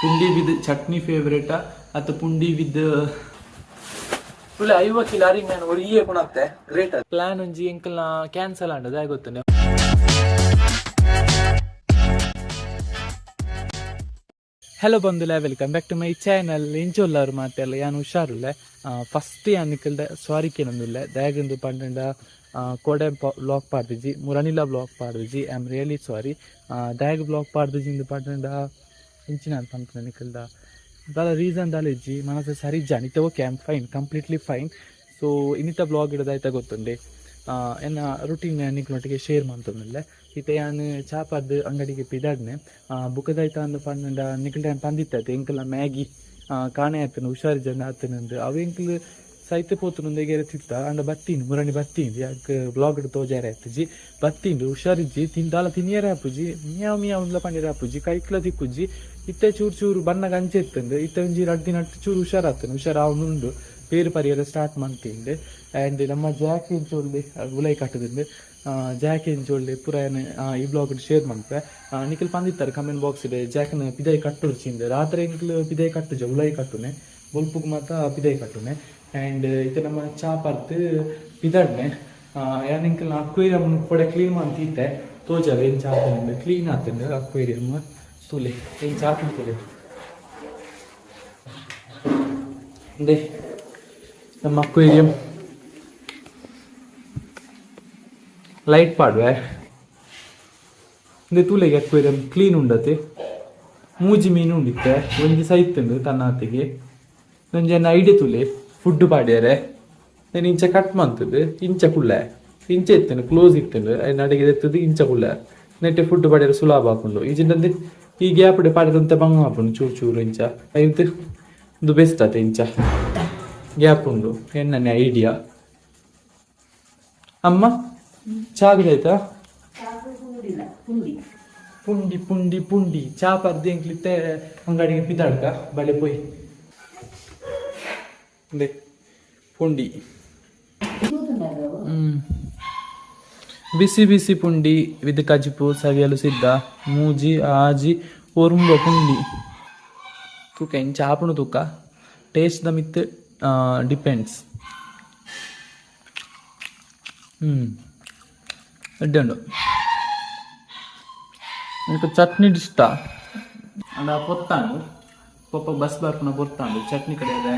ಪುಂಡಿ ವಿತ್ ಚಟ್ನಿ ಫೇವರೇಟಾ ಅತ್ತ ಪುಂಡಿ ವಿತ್ ತುಲೆ 50 ಕಿಲೋ ಅರಿ ನಾನು ಒರಿಯೇ ಕೊಣತ್ತೆ ಗ್ರೇಟ್. ಪ್ಲಾನ್ ಒಂಜಿ ಎಂಕಲ್ನ ಕ್ಯಾನ್ಸಲ್ ಆಂಡ್, ದಾಯ ಗೊತ್ತುಂಡೆ? ಹಲೋ ಬಂಧುಲೆ, welcome back to my channel. ಎಂಚೊಲ್ಲಾರು ಮಾತೆಲ್ಲ? ಯಾನ್ ಹುಷಾರುಲ್ಲೆ. ಫಸ್ಟ್ ಯಾನ್ ನಿಕಲ್ಡ ಸಾರಿ ಕೇನೊಂದುಲ್ಲೆ. ದಯಗಂದು ಪಂಡಂಡ ಕೋಡೆ ಬ್ಲಾಗ್ ಪಾಡ್ದಿಜಿ, ಮುರನಿಲ ಬ್ಲಾಗ್ ಪಾಡ್ದಿಜಿ. I am really sorry. ದಾಯಗ blog ಪಾಡ್ದಿಜಿ ಇಂದು ಪಂಡಂಡ, ಇಂಚಿನ ಪನ್ಪುನ ನಿಕಲ್ಡ ದಾಲ ರೀಸನ್ ದಾಲ ಇಜ್ಜಿ, ಮನಸ್ಸು ಸರಿ ಇಜ್ಜಾಂಡ್. ಇತ್ತೆ okay, I am fine, completely fine. So ಇನ್ನಿತ blog ಇಡೋದಾಯ್ತಾ ಗೊತ್ತುಂಡೆ, ಎನ್ನ ರುಟೀನ್ ನಿಕ್ಲೊಟ್ಟಿಗೆ ಶೇರ್ ಮಂತೊಂದುಲ್ಲೆ. ಇತ್ತೆ ಯಾನ್ ಚಾಪದ್ದು ಅಂಗಡಿಗೆ ಪಿದಾಡ್ನೆ. ಬುಕ್ಕದಾಯ್ತ ಅಂದ್ ಪಂಡ ನಿಕಲ್ಡ ಯಾನ್ ಪಂದಿತ್ತೆ, ಎಂಕಲ್ನ ಮ್ಯಾಗಿ ಕಾಣೆ ಆತನ, ಹುಷಾರು ಜನ ಆತನಂದು. ಅವು ಎಂಕಲ್ ಸೈತೆ ಪೋತುನು ಎಗೆರೆ ತಿತ್ತ ಅಂಡ ಬತ್ತೀನಿ, ಮುರಣಿ ಬತ್ತೀನಿ. ಯಾಕೆ ಬ್ಲಾಗ್ ತೋಜಾರೆ ಆಯ್ತುಜಿ. ಬತ್ತೀನಿ, ಹುಷಾರಿಜ್ಜಿ, ತಿಂದಾಲ ತಿನಿಯರೆ ಆಪುಜಿ, ಮಿಯಾವ್ ಮಿಯಾವ್ ಉಂದ್ಲ ಪಂಡಿರ ಆಪುಜಿ, ಕೈಕ್ಲ ತಿಕ್ಕುಜಿ. ಇತ್ತೆ ಚೂರು ಚೂರು ಬಣ್ಣಗ ಅಂಚೆ ಇತ್ತಂದು. ಇತ್ತೆ ಒಂಜಿ 2 ದಿನ ಚೂರು ಹುಷಾರಾತನು, ಹುಷಾರಾವನುಂಡು. ಪೇರು ಪರಿಯರೆ ಸ್ಟಾರ್ಟ್ ಮಂತಿಂಡು. ಆ್ಯಂಡ್ ನಮ್ಮ ಜಾಕಿ ಇಂಚೊಳ್ಳಿ ಉಲೈ ಕಟ್ಟುದುಂಡು. ಜಾಕಿ ಇಂಚೊಳ್ಳಿ ಪೂರ ಏನ್ ಈ ಬ್ಲಾಗ್ ಶೇರ್ ಮನ್ಪೆ. ನಿಖಲ್ ಪಂದಿತ್ತಾರೆ ಕಮೆಂಟ್ ಬಾಕ್ಸ್ ಇದೆ, ಜಾಕನ್ ಪಿದೈ ಕಟ್ಟುರ್ಚಿಂದು. ರಾತ್ರಿ ಎಂಕ್ಲು ಪಿದೈ ಕಟ್ಟುಜ, ಉಲೈ ಕಟ್ಟುನೆ, ಬೊಲ್ಪುಗ್ ಮಾತ ಪಿದೈ ಕಟ್ಟುನೆ. ಆ್ಯಂಡ್ ಇತ್ತೆ ನಮ್ಮ ಚಾ ಪರ್ದು ಪಿದಡ್ನೆ. ಯಾನ್ ಎಂಕಲ್ನ ಅಕ್ವೇರಿಯಂ ಕೊಡೆ ಕ್ಲೀನ್ ಮಂತಿತ್ತೆ, ತೋಜಾವೆ ಎಂಚ ಆತುಂಡು. Clean ಆತುಂಡು aquarium. ತೂಲೆ ಎಂಚ ಆತುಂಡು ತೂಲೆ. ಇಂದೆ ನಮ್ಮ ಅಕ್ವೇರಿಯಂ. ಲೈಟ್ ಪಾಡ್ವೆ. ಇಂದೆ ತೂಲೆಗೆ, ಅಕ್ವೇರಿಯಂ ಕ್ಲೀನ್ ಉಂಡತೆ. ಮೂಜಿ ಮೀನು ಉಂಡಿತ್ತೆ, ಒಂಜಿ ಸೈತುಂಡು ತನ್ನಾತಿಗೆ. ಒಂಜಿ ಎನ್ನ ಐಡಿಯಾ ತೂಲೆ, ಫುಡ್ ಪಾಡ್ಯಾರೆ. నేను ಇಂಚ ಕಟ್ ಮಂತುದು ಇಂಚ ಕುಳ್ಳೆ. ಇಂಚ ಇತ್ತುಂಡು, ಕ್ಲೋಸ್ ಇತ್ತುಂಡು. ಐನ ಅಡಿಗೆ ಎತ್ತುದು ಇಂಚ ಕುಳ್ಳೆ. ನೆಟ್ಟೆ ಫುಡ್ ಪಾಡ್ಯಾರೆ ಸುಲಭ ಆಪುಂಡು. ಈಜಿಂದಂದೆ ಈ ಗ್ಯಾಪ್ ಪಾಡ್ಯಾರ ಬಂಗ ಆಪುಂಡು ಚೂರು ಚೂರು ಇಂಚ. ಐದು ಇದು ಬೆಸ್ಟ್ ಆತ, ಇಂಚ ಗ್ಯಾಪ್ ಉಂಡು. ಎನ್ನನೆ ಐಡಿಯಾ. ಅಮ್ಮ, ಚಾಗುದ ಆಯ್ತಾ? ಪುಂಡಿ. ಪುಂಡಿ ಪುಂಡಿ ಪುಂಡಿ. ಚಾ ಪರ್ದು ಎಂಕ್ಲಿತ್ತೆ ಅಂಗಡಿಗೆ ಪಿದಾಡ್ಕ ಬಳೆ ಪೋಯ್. ಇಂದೆ ಪುಂಡಿ. ಬಿಸಿ ಬಿಸಿ ಪುಂಡಿ ವಿತ್ ಕಜಿಪು ಸವಿಯಲು ಸಿದ್ಧ. ಮೂಜಿ ಆಜಿ ಒರುಂಬ ಪುಂಡಿ. ತೂಕ ಇಂಚ ಆಪುಂಡು ತೂಕ. ಟೇಸ್ಟ್ the ಮಿತ್ ಡಿಪೆಂಡ್ಸ್. ಎಡ್ಡೆ ಉಂಡು. ಇಂಕ ಚಟ್ನಿ ಇಷ್ಟ ಅಂಡ ಪೊತ್ತಾಂಡು. ಪೊಪ್ಪ ಬಸ್ ಬರ್ಪುನ ಪೊತ್ತಾಂಡು. ಚಟ್ನಿ ಕಡೆ ಅದೇ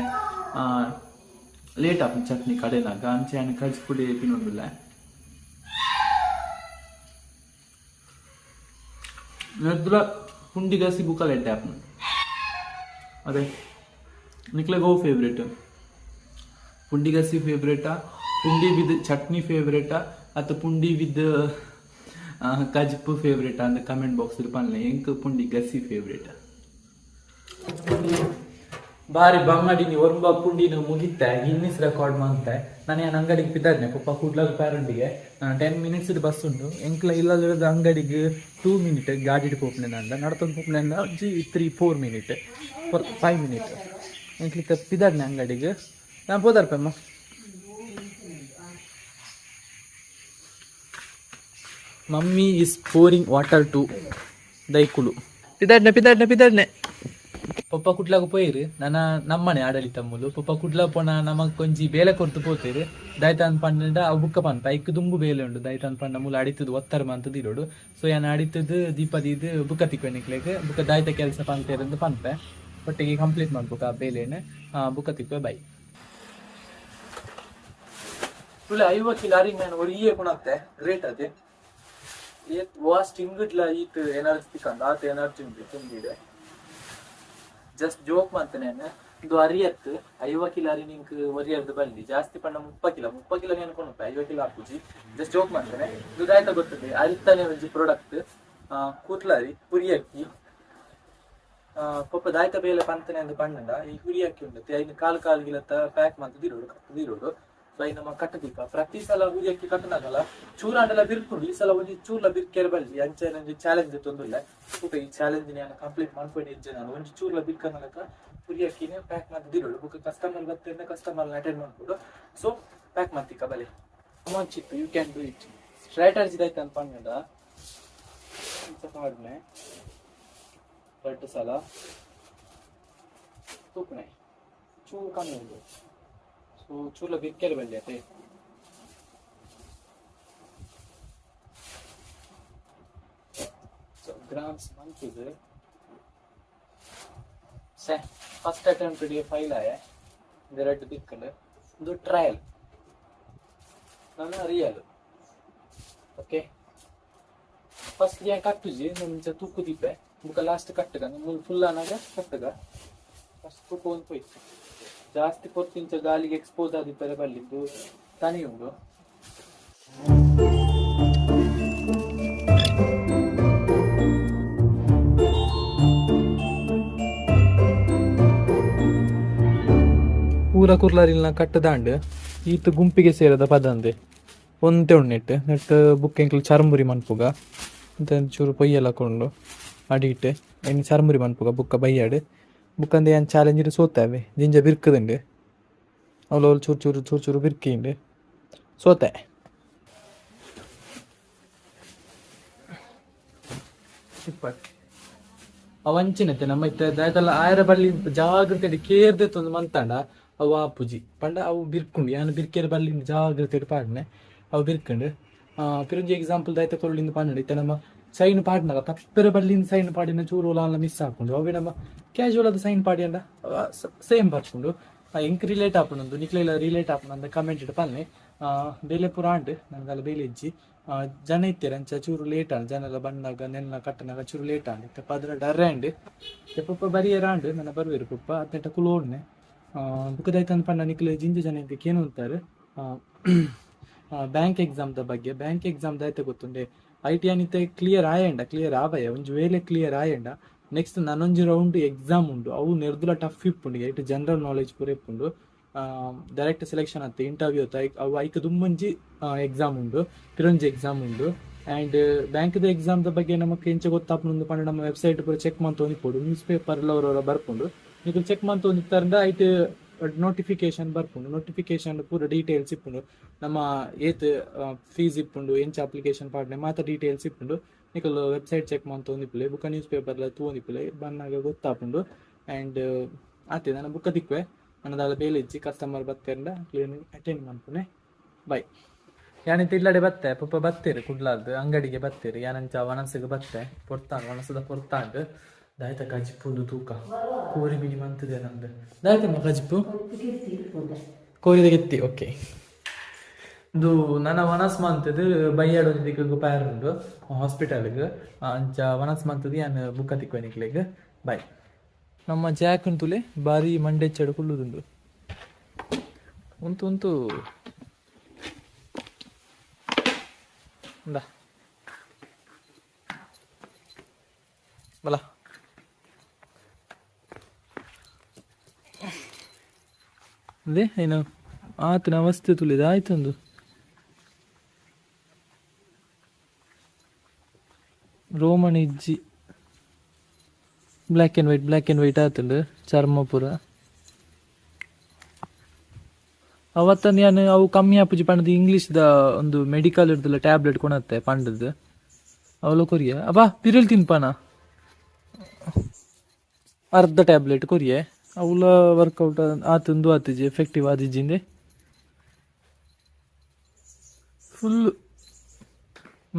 ಲೇಟ್ ಆಪುಂಡು ಚಟ್ನಿ ಕಡೆನಾಗ. ಅಂಚೆ ಯಾನ್ ಕಜ್ಜಿ ಪುಡಿ ತಿನ್ನೊಂದುಲ್ಲೆ. ನೆರ್ದುಲ ಪುಂಡಿ ಗಸಿ ಬುಕ್ಕಲ ಎಡ್ಡೆ ಆಪುಂಡು. ಅದೇ ನಿಕ್ಲೆಗ್ ಓ ಫೇವ್ರೇಟ್? ಪುಂಡಿ ಗಸಿ ಫೇವ್ರೇಟಾ, ಪುಂಡಿ ವಿತ್ ಚಟ್ನಿ ಫೇವ್ರೇಟಾ, ಅತ್ತ ಪುಂಡಿ ವಿತ್ ಕಜ್ಪು ಫೇವ್ರೇಟಾ ಅಂತ ಕಮೆಂಟ್ ಬಾಕ್ಸ್ ಪನ್ಲೆ. ಎಂಕ್ ಪುಂಡಿ ಗಸಿ ಫೇವ್ರೇಟ್. ಬಾರಿ ಬಂಗಡಿನಿ ಒರ್ಂಬ ಪುಂಡಿನ ಮುಗಿತ್ತೆ. Guinness record ಮಂತೆ. ನಾನು ಯಾನ್ ಅಂಗಡಿಗೆ ಪಿದಾಡ್ನೆ. ಪಪ್ಪ ಕುಡ್ಲಾಗ ಪ್ಯಾರಂಡಿಗೆ 10 ಮಿನಿಟ್ಸ್ ಬಸ್ ಉಂಡು. ಎಂಕ್ಲ ಇಲ್ಲದ ಅಂಗಡಿಗೆ 2 ಮಿನಿಟ್ ಗಾಡಿಡ್ ಪೋಪುನೆ ನಂದ. ನಡತೊಂದು ಪೋಪುನೆ G 3 4 minute, 4 5 minute. ಎಂಕ್ಲಿತ್ತ ಪಿದಾಡ್ನೆ ಅಂಗಡಿಗೆ. ನಾನು ಪೋದಾರ್ಪಮ್ಮ. Mummy is pouring water to ದೈಕುಲು. ಪಿದಾಡ್ನೆ ಪಿದಾಡ್ನೆ ಪಿದಾಡ್ನೆ. ಪಪ್ಪ ಕುಡ್ಲಾಗ ಪೋಯಿರು. ನನ್ನ ನಮ್ಮನೆ ಆಡಳಿತ ಮೂಲು. ಪಪ್ಪ ಕುಡ್ಲ ಪೋನ ನಮಕ್ ಒಂಜಿ ಬೇಲೆ ಕೊರ್ತು ಪೋತೇರು. ದಾಯ್ತಾನ್ ಪಂಡ ಅವು ಬುಕ್ಕ ಪನ್ಪ, ಐಕ್ ದುಂಬು ಬೇಲೆ ಉಂಡು. ದಾಯ್ತಾನ್ ಪಂಡ ಮೂಲು ಅಡಿತದು ಒತ್ತರ ಮಂತದ ಇರೋಡು. ಸೊ ಯಾನ್ ಅಡಿತದು ದೀಪ ದೀದ್ ಬುಕ್ಕ ತಿಕ್ವೆ ನಿಕ್ಲೆಗ್. ಬುಕ್ಕ ದಾಯ್ತ ಕೆಲಸ ಪಂತೇರಂದು ಪನ್ಪೆ. ಒಟ್ಟಿಗೆ ಕಂಪ್ಲೀಟ್ ಮಾಡ್ಬೇಕು ಆ ಬೇಲೆನ. ಬುಕ್ಕ ತಿಕ್ವೆ, ಬೈ. ತುಲೆ, 50 ಕಿಲೋ ಅರಿ ನಾನು ಒರಿಯೇ ಕೊಣತ್ತೆ. ಗ್ರೇಟ್ ಅದೇ. ಏತ್ ವಾಸ್ಟ್ ಇಂಗಿಡ್ಲ ಈತ್ ಎನರ್ಜಿ ತಿಕ್ಕಂದು, ಆತ ಎನರ್ಜಿ ಉಂಟು ತುಂಬಿದೆ. ಜಸ್ಟ್ ಜೋಕ್ ಮಾಡ್ತೇನೆ. ಇದು ಅರಿಯತ್ತು 50 ಕಿಲೋ ಅರಿ ನಿಂಕ್ ಒರಿಯರ್ದು ಬಲ್ಲಿ. ಜಾಸ್ತಿ ಪಂಡ 30 ಕಿಲೋ, 30 ಕಿಲೋ ಅನ್ಕೊಂಡು 50 ಕಿಲೋ ಹಾಕುಜಿ. ಜಸ್ಟ್ ಜೋಕ್ ಮಾಡ್ತೇನೆ. ಇದು ಆಯ್ತಾ ಗೊತ್ತದೆ, ಅರಿತಾನೆ ಒಂಜಿ ಪ್ರಾಡಕ್ಟ್ ಕೂತ್ಲಾರಿ ಹುರಿ ಅಕ್ಕಿ. ಪೊಪ್ಪ ದಾಯ್ತ ಬೇಲೆ ಪಂತನೆ ಅಂದ್ ಪಂಡಂಡ, ಈ ಹುರಿ ಅಕ್ಕಿ ಉಂಟು, ಐನ್ ಕಾಲು ಕಾಲು ಗಿಲತ್ತ ಪ್ಯಾಕ್ ಮಂತುದು ಇರೋಡು, ಕಟ್ಟುದು ಇರೋಡು. ಸೊ I ನಮ್ಮ ಕಟ್ಟದೀಪ. ಪ್ರತಿ ಸಲ ಹುರಿ ಅಕ್ಕಿ ಕಟ್ಟನಾಗಲ್ಲ, ಚೂರಾಂಡಲ ಬಿರ್ಕುಂಡು. ಈ ಸಲ ಒಂಜಿ ಚೂರ್ಲ ಬಿರ್ಕೆರೆ ಬಲ್ಲಿ. ಅಂಚೆ ಒಂಜಿ ಚಾಲೆಂಜ್ ತೊಂದುಲ್ಲ. ಬುಕ್ಕ ಈ ಚಾಲೆಂಜ್ ನಾನು ಕಂಪ್ಲೀಟ್ ಮಾಡ್ಕೊಂಡು ಇಜ್ಜೆ. ನಾನು ಒಂಜಿ ಚೂರ್ಲ ಬಿರ್ಕನಲಕ ಹುರಿ ಅಕ್ಕಿನ ಪ್ಯಾಕ್ ಮಂತುದು ಇರೋಡು. ಬುಕ್ಕ ಕಸ್ಟಮರ್ ಬತ್ತೇನೆ, ಕಸ್ಟಮರ್ ಅಟೆಂಡ್ ಮಾಡ್ಕೊಡು. ಸೊ ಪ್ಯಾಕ್ ಮಂತಿಕ ಬಲೆ. ಚಿತ್ತು, you can do it. Strategy ದಾಯ್ತ ಅಂತ ಪಂಡ ಇಂಚ ಪಾಡ್ನೆ ರಡ್ಡ್ ಸಲ. ತೂಪುನೆ ಚೂರು ಕಮ್ಮಿ ಉಂಡು. ಸೊ ಚೂರ್ಲ ಬಿಕ್ಕೆರೆ ಬಲ್ಲಿ ಅತೆ. ಸೊ ಗ್ರಾಮ್ಸ್ ಮಂತುದು ಸೆ ಫಸ್ಟ್ ಅಟೆಂಪ್ಟ್ ಗೆ ಫೈಲ್ ಆಯ. ಇದು ರೆಡ್ ಬಿಕ್ಕಂಡು. ಇದು ಟ್ರಯಲ್, ನಾನು ರಿಯಲ್. ಓಕೆ, ಫಸ್ಟ್ ಯಾನ್ ಕಟ್ಟುಜಿ, ಮುಂಚೆ ತೂಕು ದೀಪೆ, ಬುಕ್ಕ ಲಾಸ್ಟ್ ಕಟ್ಟುಗ. ಮುಲ್ ಫುಲ್ ಆನಾಗ ಕಟ್ಟುಗ. ಫಸ್ಟ್ ತೂಕು ಒಂದು ಪೋಯ್ತು. ಜಾಸ್ತಿ ಪೊರ್ತಿಂಚ ಗಾಲಿಗೆ ಎಕ್ಸ್ಪೋಸ್ ಆದಿಪ್ಪರೆ ಬಲ್ಲಿದ್ದು ತನಿ ಉಂಡು. ಪೂರ ಕುರ್ಲಾರಿಲ್ನ ಕಟ್ಟದಾಂಡ್. ಈತ ಗುಂಪಿಗೆ ಸೇರದ ಪದಂದೆ ಒಂತೆ ಉಂಡಿಟ್ಟು ನೆಟ್ ಬುಕ್ ಎಂಕ್ಲು ಚರ್ಮುರಿ ಮನ್ಪುಗ ಅಂತ ಚೂರು ಪೊಯ್ಯೆಲ್ಲ ಕೊಂಡು ಅಡಿಟ್ ಇನ್ನು ಚರ್ಮುರಿ ಮನ್ಪುಗ. ಬುಕ್ಕ ಬೈಯಾಡು ಬುಕ್ಕಂದೆ ಯಾನ್ ಚಾಲೆಂಜ್ ಸೋತಾವೆ. ಜಿಂಜ ಬಿರ್ಕದುಂಡು. ಅವ್ಲು ಅವ್ಲು ಚೂರು ಚೂರು ಚೂರು ಚೂರು ಬಿರ್ಕಿಂಡು ಸೋತೆ. ಇಪ್ಪತ್ತು ಅವಂಚಿನತೆ ನಮ್ಮ ಇತ್ತೆ ದಾಯತಲ್ಲ ಆಯರ ಬಳ್ಳಿ ಜಾಗ್ರತೆ ಕೇರ್ದೆ ತೊಂದು ಮಂತಾಂಡ ಅವು ಆಪುಜಿ. ಪಂಡ ಅವು ಬಿರ್ಕುಂಡು. ಯಾನ್ ಬಿರ್ಕೇರ್ ಬಳ್ಳಿ ಜಾಗ್ರತೆ ಪಾಡ್ನೆ, ಅವು ಬಿರ್ಕಂಡು. ಪಿರುಂಜಿ ಎಕ್ಸಾಂಪಲ್ ದಾಯ್ತ ಕೊರಳಿಂದ ಪನ್ನಡ. ಇತ್ತೆ ನಮ್ಮ ಸೈನ್ ಪಾಡ್ನಾಗ ತಪ್ಪೆರೆ ಬಳ್ಳಿಂದ ಸೈನ್ ಪಾಡಿನ ಚೂರು ಲಾಲ ಮಿಸ್ ಆಪುಂಡು. ಅವೆ ನಮ್ಮ ಕ್ಯಾಶುವಲ್ ಆದ ಸೈನ್ ಪಾಡಿಯಂಡ ಸೇಮ್ ಬರ್ಪುಂಡು. ಎಂಕ್ ರಿಲೇಟ್ ಆಪುಂಡು, ನಿಕ್ಲೆಲ ರಿಲೇಟ್ ಆಪುಂಡು ಅಂದ ಕಮೆಂಟ್ ಇಡ್ ಪನ್ನೆ. ಬೇಲೆ ಪೂರ ಆಂಡ್ ನನಗಲ್ಲ ಬೇಲೆ ಇಜ್ಜಿ. ಜನ ಇತ್ತೆರ್, ಅಂಚ ಚೂರು ಲೇಟ್ ಆಂಡ್. ಜನ ಎಲ್ಲ ಬಣ್ಣಾಗ ನೆನ್ನ ಕಟ್ಟನಾಗ ಚೂರು ಲೇಟ್ ಆಂಡ್. ಇತ್ತೆ 12 ಅರೆ ಆಂಡ್. ಇತ್ತೆ ಪುಪ್ಪ ಬರಿಯರ ಆಂಡ್, ನನ್ನ ಬರುವೆರು ಪುಪ್ಪ ಅತ್ನೆಟ ಕುಲೋಡ್ನೆ. ಬುಕ್ಕದಾಯ್ತಂದ್ ಪಂಡ ನಿಕ್ಲೆ ಜಿಂಜ ಜನ ಇದ್ದೆ ಕೇನು ಅಂತಾರೆ ಬ್ಯಾಂಕ್ ಎಕ್ಸಾಮ್ ದ ಬಗ್ಗೆ. ಬ್ಯಾಂಕ್ ಎಕ್ಸಾಮ್ ದಾಯ್ತ ಗೊತ್ತುಂಡೆ, I T ಅನಿತೆ ಕ್ಲಿಯರ್ ಆಯಂಡ, ಕ್ಲಿಯರ್ ಆವಯ. ಒಂಜಿ ವೇಳೆ ಕ್ಲಿಯರ್ ಆಯಂಡ ನೆಕ್ಸ್ಟ್ ನನೊಂಜಿ ರೌಂಡ್ ಎಕ್ಸಾಮ್ ಉಂಡು. ಅವು ನೆರ್ದುಲ ಟಫ್ ಇಪ್ಪುಂಡು. ಐಟ್ ಜನರಲ್ ನಾಲೆಜ್ ಪೂರ ಇಪ್ಪುಂಡು. ಡೈರೆಕ್ಟ್ ಸೆಲೆಕ್ಷನ್ ಅತ್ತೆ, ಇಂಟರ್ವ್ಯೂ ಅತ್ತ. ಅವು ಐಕ್ ದುಂಬೊಂಜಿ ಎಕ್ಸಾಮ್ ಉಂಡು, ಪಿರೊಂಜಿ ಎಕ್ಸಾಮ್ ಉಂಡು. ಆ್ಯಂಡ್ ಬ್ಯಾಂಕ್ದ ಎಕ್ಸಾಮ್ ದ ಬಗ್ಗೆ ನಮಕ್ ಎಂಚ ಗೊತ್ತಾಪುಂಡು ಪಂಡ ನಮ್ಮ ವೆಬ್ಸೈಟ್ ಪೂರ ಚೆಕ್ ಮಂತೊಂದಿಪ್ಪೊಡು. ನ್ಯೂಸ್ ಪೇಪರ್ ಎಲ್ಲ ಬರ್ಪುಂಡು. ನಿಕುಲು ಚೆಕ್ ಮಂತೊಂದಿತ್ತಂಡ ಐಟ್ ನೋಟಿಫಿಕೇಶನ್ ಬರ್ಪುಂಡು. ನೋಟಿಫಿಕೇಶನ್ ಪೂರ ಡೀಟೇಲ್ಸ್ ಇಪ್ಪುಂಡು. ನಮ್ಮ ಏತ್ ಫೀಸ್ ಇಪ್ಪುಂಡು, ಎಂಚ ಅಪ್ಲಿಕೇಶನ್ ಪಾಡ್ನೆ ಮಾತ ಡೀಟೇಲ್ಸ್ ಇಪ್ಪುಂಡು. ನಿಕುಲು ವೆಬ್ಸೈಟ್ ಚೆಕ್ ಮಂತೊಂದಿಪ್ಪುಲೆ, ಬುಕ್ಕ ನ್ಯೂಸ್ ಪೇಪರ್ ಲ ತೂವೊಂದಿಪ್ಪುಲೆ, ಬನ್ನಾಗ ಗೊತ್ತಾಪುಂಡು. ಆ್ಯಂಡ್ ಆತೆ, ನನ್ನ ಬುಕ್ಕ ತಿಕ್ವೆ. ನನ್ನ ಬೇಲೆ ಇಜ್ಜಿ. ಕಸ್ಟಮರ್ ಬತ್ತೆರ್ಂಡ ಕ್ಲೀನ್ ಅಟೆಂಡ್ ಮನ್ಪುನೆ. ಬೈ. ಯಾನಿತ್ತೆ ಇಲ್ಲಡೆ ಬತ್ತೆ. ಪುಪ್ಪ ಬತ್ತೀರು, ಕುಡ್ಲಾರ್ದು ಅಂಗಡಿಗೆ ಬತ್ತೀರು. ಯಾನಂಚ ವನಸಿಗೆ ಬತ್ತೆ. ಪೊರ್ತಾಂಡ್, ವನಸದ ಪೊರ್ತಾಂಡ್. ದಾಯ್ತ ಕಜಿಪುಂದು ತೂಕ. ಕೋರಿ ಮಿನಿ ಮಂತದೆ ನಂದು. ದಾಯ್ತಮ್ಮ ಕಜಿಪು? ಕೋರಿದ ಗೆತ್ತಿ. ಓಕೆ, ಇದು ನನ್ನ ವನಸ್ ಮಂತದ್ದು. ಬೈಯಾಡ ಒಂಜಿ ದಿಕ್ಕಿಗೆ ಪ್ಯಾರ್ ಉಂಡು ಹಾಸ್ಪಿಟಲ್ಗೆ. ಅಂಚ ವನಸ್ ಮಂತದ್ದು. ಯಾನ್ ಬುಕ್ಕ ತಿಕ್ವೆ ನಿಕ್ಲೆಗ್. ಬಾಯ್. ನಮ್ಮ ಜಾಕ್ ಉಂತುಲೆ, ಬಾರಿ ಮಂಡೆಚ್ಚಡು ಕುಲ್ಲುದುಂಡು. ಉಂತು ಉಂತು ಇಂದಾ ಬಲ. ಅದೇ ಏನು ಆತನ ಅವಸ್ಥೆ ತುಳಿದ ಆಯ್ತೊಂದು. ರೋಮನ್ ಇಜ್ಜಿ. Black and white, black and white ಆತುಂಡು ಚರ್ಮ ಪೂರ. ಅವತ್ತನ್ ಯಾನ್ ಅವು ಕಮ್ಮಿ ಆಪುಜಿ ಪಂಡದು ಇಂಗ್ಲೀಷ್ ದ ಒಂದು ಮೆಡಿಕಲ್ ಇರ್ದಲ್ಲ ಟ್ಯಾಬ್ಲೆಟ್ ಕೊಣತ್ತೆ ಪಂಡದು ಅವಳು ಕೊರಿಯ. ಅಬ್ಬಾ, ಪಿರಿಲ್ ತಿನ್ಪಾನ. ಅರ್ಧ ಟ್ಯಾಬ್ಲೆಟ್ ಕೊರಿಯೆ. ಅವುಲ ವರ್ಕೌಟ್ ಆತುಂದು ಆತಿಜಿ, ಎಫೆಕ್ಟಿವ್ ಆದಿಜ್ಜಿಂದೆ. ಫುಲ್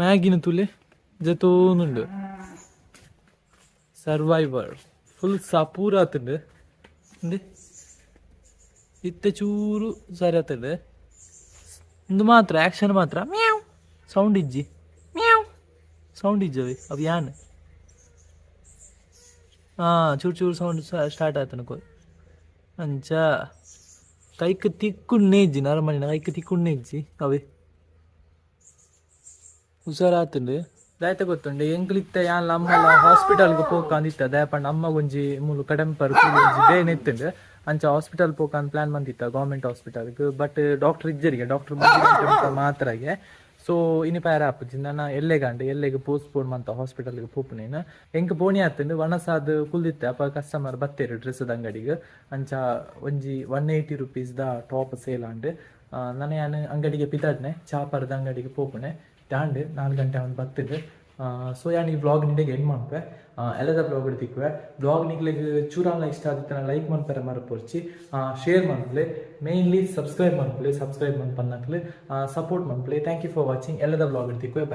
ಮ್ಯಾಗಿನ ತುಲೆ ಜತೋನುಂಡು. ಸರ್ವೈವರ್ ಫುಲ್ ಸಪೂರ ಆತುಂಡು. ಇಂದೆ ಇತ್ತೆ ಚೂರು ಸರಿ ಆತುಂಡು. ಇಂದು ಮಾತ್ರ ಆಕ್ಷನ್ ಮಾತ್ರ ಮ್ಯಾವ್ ಸೌಂಡ್ ಇಜ್ಜಿ. ಮ್ಯಾವ್ ಸೌಂಡ್ ಇಜ್ಜವೆ ಅವು ಯಾನ್. ಚೂರು ಚೂರು ಸೌಂಡ್ ಸ್ಟಾರ್ಟ್ ಆತನ. ಅಂಚ ಕೈಕ್ ತಿಕ್ಕುನ್ನೇ ಇಜ್ಜಿ. ನರಮನಿನ ಕೈಕ್ ತಿಕ್ಕುನ್ನೇ ಇಜ್ಜಿ. ಅವೇ ಹುಷಾರಾತುಂಡು. ದಾಯ್ತ ಗೊತ್ತುಂಡು, ಎಂಕ್ಲಿತ್ತ ಯಾನ್ಲ ಅಮ್ಮಲ ಹಾಸ್ಪಿಟಲ್ಗೆ ಪೋಕಂದಿತ್ತ. ದಾಯಪಂಡ ಅಮ್ಮ ಒಂಜಿ ಮೂಲು ಕಡಂಪರ್ ಒಂಜಿ ಬೇನೆ ಇತ್ತುಂಡು. ಅಂಚ ಹಾಸ್ಪಿಟಲ್ ಪೋಕಂದ್ ಪ್ಲಾನ್ ಬಂದಿತ್ತ ಗೌರ್ಮೆಂಟ್ ಹಾಸ್ಪಿಟಲ್ಗೆ. ಬಟ್ ಡಾಕ್ಟರ್ ಇಜ್ಜರಿಗೆ, ಡಾಕ್ಟರ್ ಮಾತ್ರಗೆ. ಸೊ ಇನಿ ಪ್ಯಾರ ಆಪುಜಿ. ನನ್ನ ಎಲ್ಲೆಗಾಂಡ್ ಎಲ್ಲೆಗ್ ಪೋಸ್ಟ್ ಪೋನ್ ಮಂತ ಹಾಸ್ಪಿಟಲ್ಗೆ ಪೋಪುನೇನು. ಎಂಕ್ ಪೋಣಿ ಆತುಂಡು. ವನಸಾದ್ ಕುಲ್ದಿತ್ತೆ. ಅಪ ಕಸ್ಟಮರ್ ಬತ್ತೇರು ಡ್ರೆಸ್ದ ಅಂಗಡಿಗೆ. ಅಂಚ ಒಂಜಿ 180 rupees the top sale and. ನನ ಯಾನ್ ಅಂಗಡಿಗೆ ಪಿದಾಡ್ನೆ, ಚಾಪರ್ದ ಅಂಗಡಿಗೆ ಪೋಪುನೆ. ದಾಂಡ್ 4 ಗಂಟೆ ಅವನು ಬತ್ತಿದ್ದು. ಸೊ ಯಾನ್ ಈ ವ್ಲಾಗ್ ನಿಡೆಗ್ ಎಂಡ್ ಮನ್ಪುವೆ. ಎಲ್ಲದ ವ್ಲಾಗ್ ತಿಕ್ಕುವೆ. ವ್ಲಾಗ್ ನಿಕ್ಲೆಗ್ ಚೂರಾನ್ಲ ಇಷ್ಟ ಆದಿತ್ತಿನ ಲೈಕ್ ಮನ್ಪರೆ ಮರಪೊರ್ಚಿ, ಶೇರ್ ಮನ್ಪುಲೆ, ಮೇನ್ಲಿ ಸಬ್ಸ್ಕ್ರೈಬ್ ಮನ್ಪುಲೆ. ಸಬ್ಸ್ಕ್ರೈಬ್ ಮನ್ಪನ್ನಕ್ಲು ಸಪೋರ್ಟ್ ಮನ್ಪುಲೆ. Thank you for watching. ಎಲ್ಲದ ವ್ಲಾಗ್ ತಿಕ್ಕುವೆ. ಬೈ.